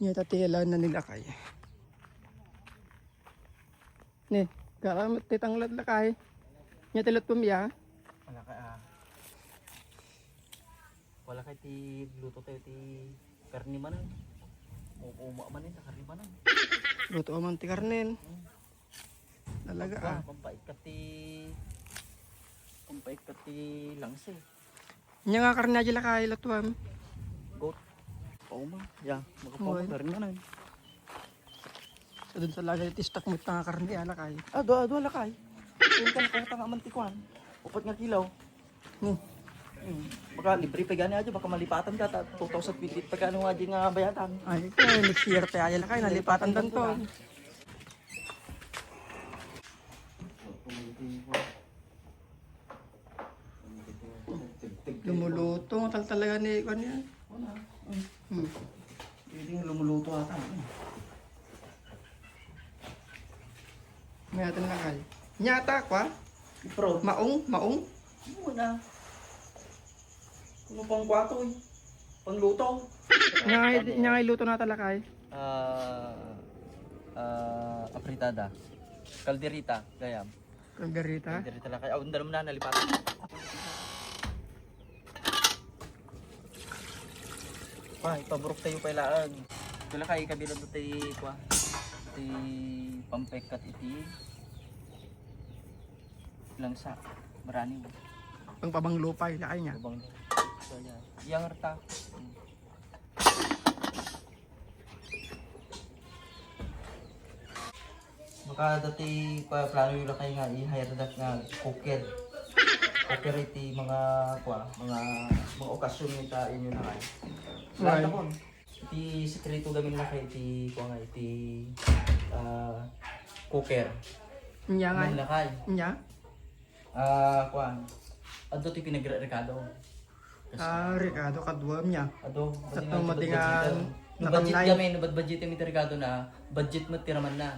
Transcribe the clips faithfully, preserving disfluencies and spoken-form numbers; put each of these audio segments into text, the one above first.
Nia ta ti alanna ni lakay. Ni, kara met ti tanglad lakay. Nia ti lutkom ya. Wala ka, ah. Wala kay ti luto tayo ti karne manen. Uuma man ti karne manen. Luto man ti karnen. Hmm. Talaga, ah. Pampait ka ti, pampait ka ti langsa. Nia nga karne a di lakay, latuam. Goat. Oo, ma. Ya, makapuno karne na. Adun sa lagay ti stock mo nga karne, ah, lakay. Adu, adu, lakay. Yung ka nakakita nga man ti kwan. Upat nga kilo. Hmm. Hmm. Baka libre pa gani aja, baka malipatan ka, ta two thousand twenty pa gani nga di nga bayatan. Ay, ito, next year pa aja lakay, nalipatan dan to. Lumuluto, tal talaga ni, kwan yan. Wala. Hmm. Pwede nga lumuluto ata. May atin na kay. Nyata, kwa? Ipro. Maong, maong? Muna. Kuno pang kwato eh. Pangluto. Nya nga, nya nga iluto na talakay. Ah, ah, afritada. Kalderita, gayam. Kalderita? Kalderita lakay. Aw, andalom na, nalipatan. Pa, ipaburok tayo kailangan. Ito lakay, kabilang to tayo, kwa. Iti pampekkat iti langsa. Marani mo. Ang pabang lupay, lakay niya. Pabang lupay. So, yan. Yang rta. Baka dati pa plano yu lakay nga i-hire dak nga cooker. Cooker iti mga, kwa, mga, mga okasyon ita inyo na kay. Why? Wala ta kon. Iti sekreto gamin lakay iti, kwa nga, iti, ah, cooker. Nya nga. Muna kay. Nya? Ah, kuan. Adto ti pinagrekado. Ah, rekado kaduam nya. Adto, adto madingan. No budget kami, no budget kami ti rekado na, budget met ti raman na.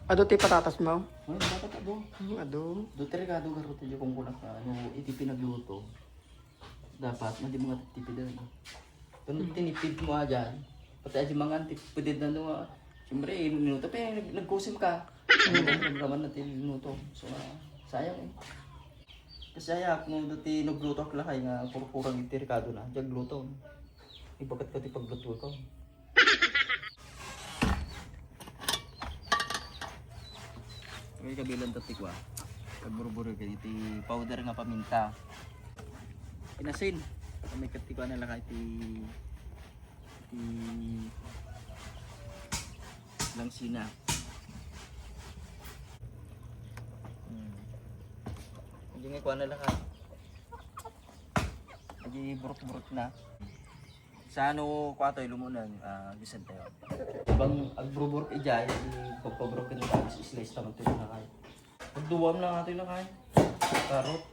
Adto ti patatas mo? Ay, dapat adto. Hmm, adto. Do ti rekado garud ti kung kunak na, ano, iti pinagluto. Dapat, madi mga titipid na. Kung tinipid mo, ah, dyan, pati adi mangan, tipid na no, ah. Siyempre, eh, minuto pa, eh, nag-, nagkusim ka. Ano ba, naglaman na ti minuto. So, ah, sayang, eh. Kasi ayak, no, dati nagluto ak lakay nga kurkurang iti rekado na, diag luto. Ibagat ka ti pagluto ka. May kabilang tatikwa. Pagburburo ka iti powder nga paminta. Inasin. May katikwa na lakay ti, ti langsina. Hmm. Hindi nga kuha na lakay. Hindi buruk-buruk na. Sa ano, kuha tayo lumunan, ah, bisan tayo. Bang agburuk-buruk ijay, pagpaburuk ka na, slice naman tayo na kayo. Pagduwam na nga ito na kayo. Karot.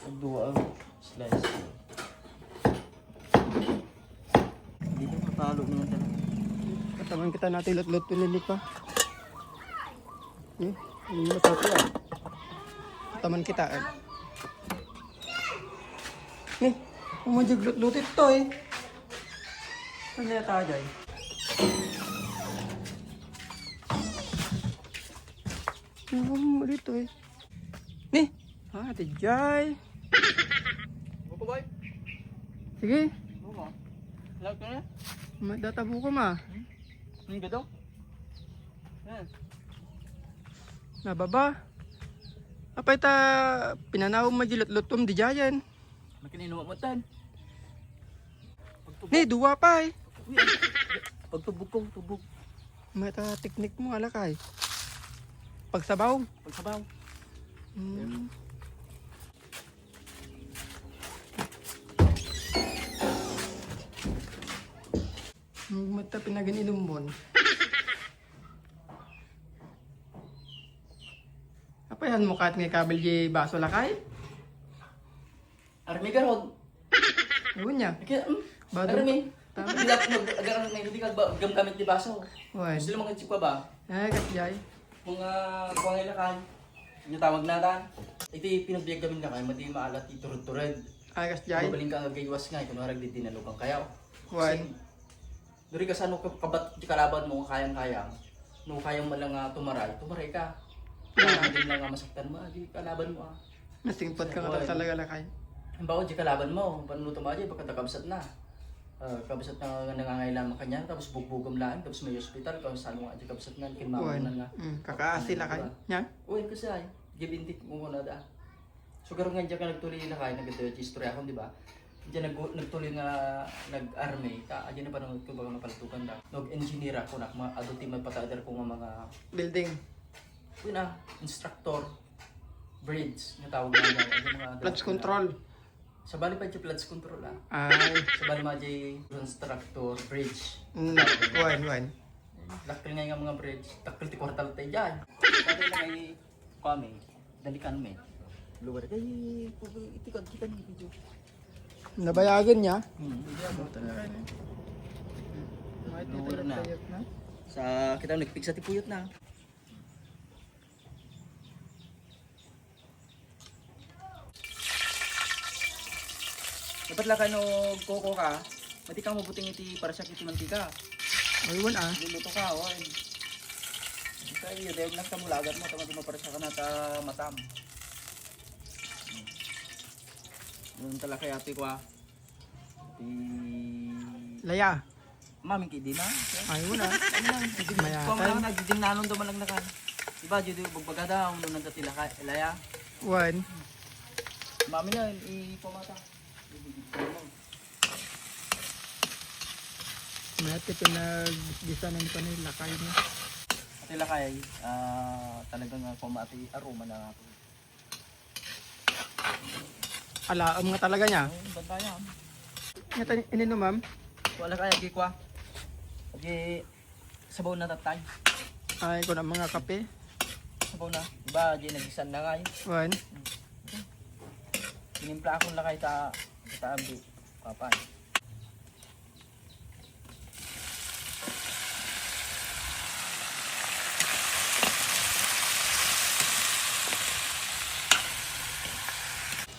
Pagduwam. Slice. Hindi na matalo naman talaga. Kataman kita natin lut-lut pinili pa. Eh, hindi matapos ah. Kataman kita eh. Eh, umadyag lut-lut ito eh. Ano yata dyan? Ano mo dito eh? Ni? Ah, ate Jai. Buko, boy. Sige. Buko. Lahat ka na? Matatabuko ma. Hmm? Ang gado? Yan. Nababa. Apay ta pinanaw mo di lut-lutom di jayen. Makinino mo tan. Ni, duwa pa eh. Uy, ay, pagtubog ko, tubog. Mata teknik mo, alakay. Pagsabaw. Pagsabaw. Hmm. Hmm, mata pinagin-inumbon. Apayan mo kat nga kabil di baso lakay? Armi garod. Ewan niya. Kaya, hmm? Bado. Armi. Tama. Hindi lang mag-, agarang may hindi ka ba, gamgamit di baso. Wan. Gusto lang mga tsikwa ba? Ay, kasjay. Mga kuwang ila kan. Yung tawag natan. Iti pinagbiag kami na kayo, mati maalat ti turud-turud. Ay, kasjay. Mabaling ka agaywas nga, ito narag di dinalukan kayo. Wan. Kasi, Duri kasano ka-, kabat-, di kalaban mo nga kayang-kayang. No kayang mo lang nga tumaray, tumaray ka. Kaya di lang nga masaktan mo, ah, di kalaban mo, ah. Masingpot ka nga talaga, lakay. Halimbawa, di kalaban mo, panunuto mo, di, baka kabsat na. Ah, kabsat na nga nangangailangan ka niyan, tapos bugbugam lang, tapos may ospital, kung saan mo nga, di kabsat na, kinmaman na nga. Mm, kakaasi, lakay. Diba? Yan? Uy, kasi ay, gibintik mo na da. So, garo nga, diyan ka nagtuloy, lakay, nagtuloy, istorya akong, di ba? Diyan nag-, nagtuloy nga nag-army, ta, diyan na panahon ko, baka mapalatugan na. Nag-engineer ako, nak, ma-, adu ti mapatader ko nga mga building. Yun ah, instructor, bridge, nga tawag na yan. Ano mga Floods control. Sabali pa yung floods control, ah. Ay. Sabali mga jay constructor, bridge. Mm, wan, wan. Dakkel nga nga mga bridge. Dakkel ti kwartal tayo dyan. Sabali na kay Kwame, dalikan me. Lugar kay, iti ka, kita ni video. Nabayagan niya? Hmm, hindi ako. Talaga ni. Lugar na. Sa kita nagpigsa ti puyot na. Dapat la kano koko ka, mati kang mabuting iti parasyak iti mantika. Ay, wan ah. Luluto ka, oy. Ito iyo, dayag lang kamulagat mo, tama di maparasyak ka na ta matam. Yung talaga yati ko ah. Ti laya. Mami, ki di na. Ay, wala. Ano lang, Mayatan. Kung lang nagdidinnanon daw malagnakan. Diba, Judy, bagbagada, ang nunang dati laka-, laya. Wan. Mami na, i-, pamata. Mayat ka pinagdisa ng panay lakay niya. Ati lakay, ah, talagang, ah, pamati aroma na Alaem nga talaga niya. Oo, bantaya. Ngata inino, ma'am? Wala kaya, agi kwa. Agi sabaw na tatay. Ay, kuna mga kape. Sabaw na. Diba, di nagisan na nga eh. Wan. Tinimpla akong lakay ta, ta ambi. Papay.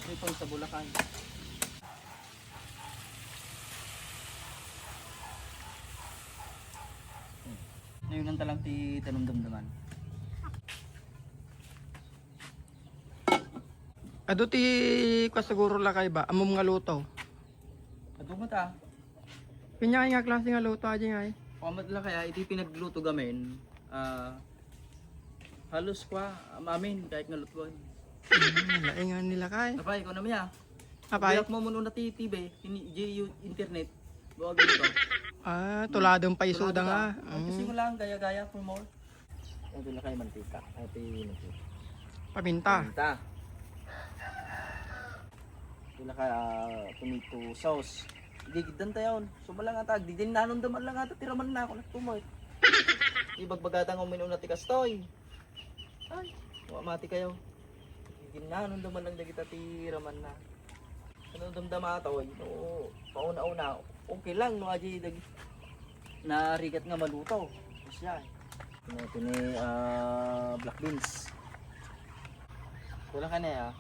Ito pang sa Bulacan. Ngayon ang talang ti tanong damdaman. Adu ti kwa siguro lakay ba? Amom nga luto. Adu mo ta. Pinya nga klase nga luto aja nga eh. Pamat lakay, ah, iti pinagluto gamin. Ah, halos kwa, am-, amin, kahit nga lutuan. Hmm, laing nga nila kay. Apay, ikaw naman ya. Apay? Biyak mo muna ti T V, ini, J U internet. Buwag ito. Ah, tuladong paiso da nga. Ang kasi ko lang, gaya-gaya for more. Ito na kayo mantika. Ito yung mantika. Paminta. Paminta. Ito na kayo, ah, tomato sauce. Igigiddan tayo. So, malang ata, agdidin nanon da man lang ata, tiraman na ako, nagtumoy. Ibagbagata nga uminuna ti kastoy. Ay, wa mati kayo. Igidin nanon da man lang dagita tiraman na. Ano damdama to, eh, no, pauna-una, okay lang, no, aji, dag-, narigat nga maluto. Tapos yan. Ano, ito ni, ah, black beans. Kulang ka na, ah.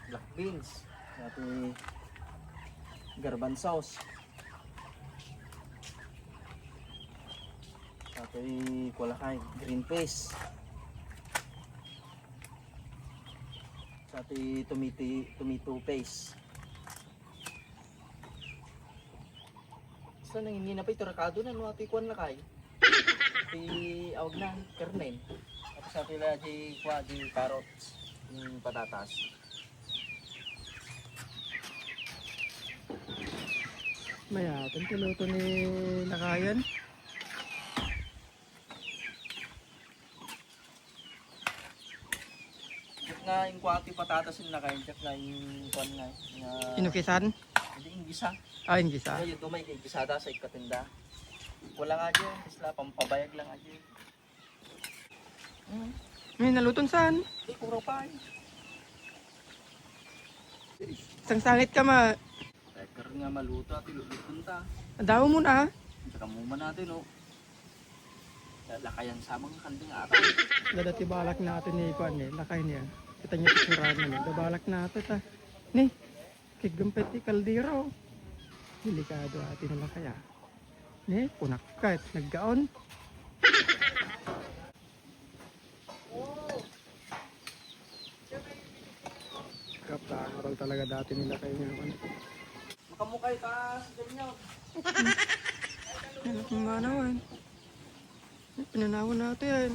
Black beans. Ito ni garbanzos. Ito ni, kulang ka, green peas. Sa ti tomato, tomato paste. Sa nangingina pa ito, rakado na, no? Ati kuwan lakay. Ti awag na, kernen. Tapos sa tila di kuwa, di carrots, yung patatas. Mayatan ti luto ni lakayan. Diak nga inkuan ti patatas nga kay diak nga inkuan nga, nga inukisan? Hindi, inggisa. Ah, inggisa. Ay, ito may inggisa da sa ikatenda. Wala nga dyan, isla, pampabayag lang nga dyan. Hmm. May naluton saan? Di, kuro pa eh. Sangsangit ka ma- Pwede nga maluto at iluluto ta. Ang damo mo na. Saka mo man natin, no? Lakayan sa mga kanding ata. Dada ti balak natin ni kuan ni, lakay niya. Kita niya ti siraan na ni. Dabalak natin ta. Ni, kiggampet ti kaldero. Delikado ati na lakay, ah. Ne, kunak ka, naggaon. Kap, tangaral talaga dati nila kayo ngayon. Makamukay ta si Daniel. Yan, kung manawan. Pinanawan natin yan.